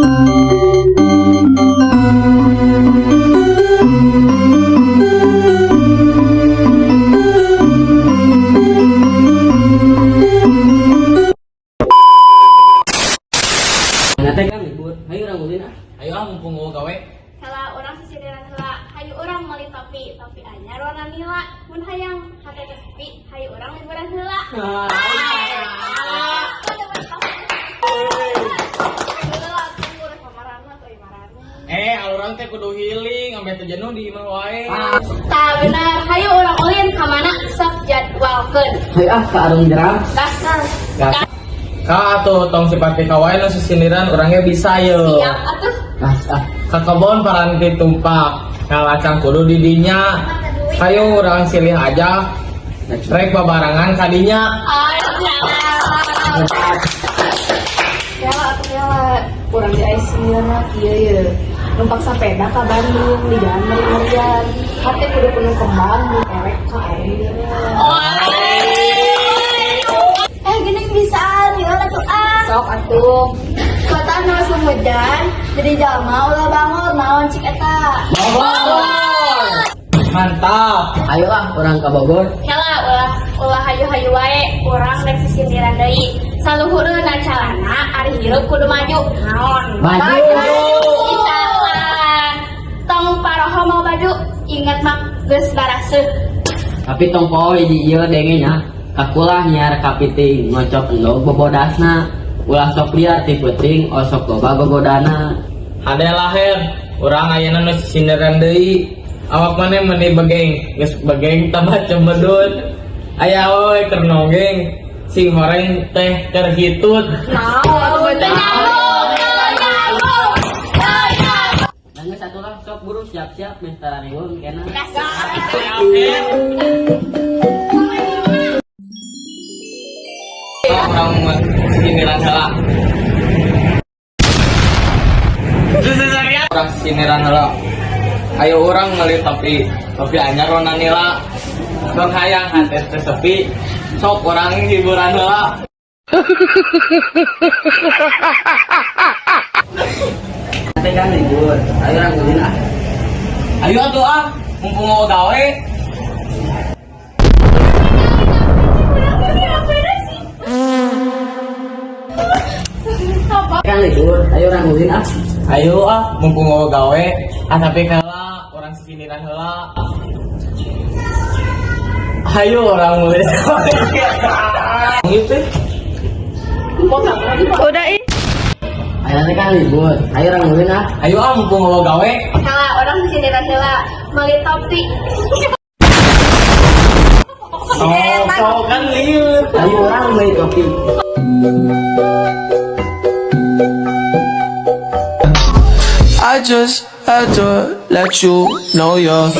Nanti kan libur, hayu urang ulin ah. Ayo ah, mumpung euweuh gawe. Kalau urang sisindiran heula, hayu urang meuli topi, topi anyar warna nila. Mun hayang hate teu sepi, hayu urang liburan heula. Ah. Eh, urang teh kudu healing, ameh teu jenuh di imah wae. Tah bener, hayu urang ulin ka mana sok jadwalkeun. Hayu ah ka Arung Jeram. Gas. Gas. Ka atuh tong sipati ka wae nu sisindiran urangnya bisa ye. Siap atuh. Gas ah. Ka kebon paranti tumpak, ngalacang kudu di dinya. Hayu urang silih aja, rek babarengan ka dinya. Kela atuh kela, urang di ICU-na kieu ye. Numpak sepeda ka Bandung di jalan meri-merian. Hate kudu penuh kembang mun erek ka Arung Jeram. Eh gini bisaan, gimana tuh ah? Sok atuh. Kota nu Sumedang jadi jalma ulah bangor naon cik eta. Bogor. Mantap. Ayo ah urang ka Bogor. Kela ulah ulah hayu-hayu wae urang rek sisindiran deui. Saluhureuna calana ari hirup kudu maju. Naon? Maju. Misalkan tong paroho mau baju inget mah geus baraseuh. Tapi tong poho hiji ieu denge nya. Kakulah nyiar kapiting ngocok endog bobodasna. Ulah sok liar ti peuting osok loba gogodana. Hade laher, urang ayeuna nu sisindiran deui. Awak maneh meuni begeng, geus begeng tambah cembedut. Aya awewe keur nonggeng, sing horeng teh keur hitut. Naon? Teu nyambung, teu nyambung, teu nyambung. Dan geus atuh lah sok buru siap-siap meh tarariweuh kena. Gas. Urang sisindiran heula. Urang sisindiran heula. Ayo urang meuli topi, topi anyar warna nila. Mun hayang hate teu sepi, sok urang hiburan heula. Nanti kan libur, ayo urang ulin ah. Ayo atuh ah, mumpung euweuh gawe. Kan libur, ayo urang ulin ah. Ayo ah, mumpung euweuh gawe. Ah tapi heula, urang sisindiran heula. Ayo urang ulin. Gitu. Udah ih. Ayo nanti kan libur, ayo urang ulin ah. Ayo ah, mumpung euweuh gawe. Kela urang sisindiran heula meuli topi. Oh, kau kan lieur. Ayo urang meuli topi. I just had to let you know you're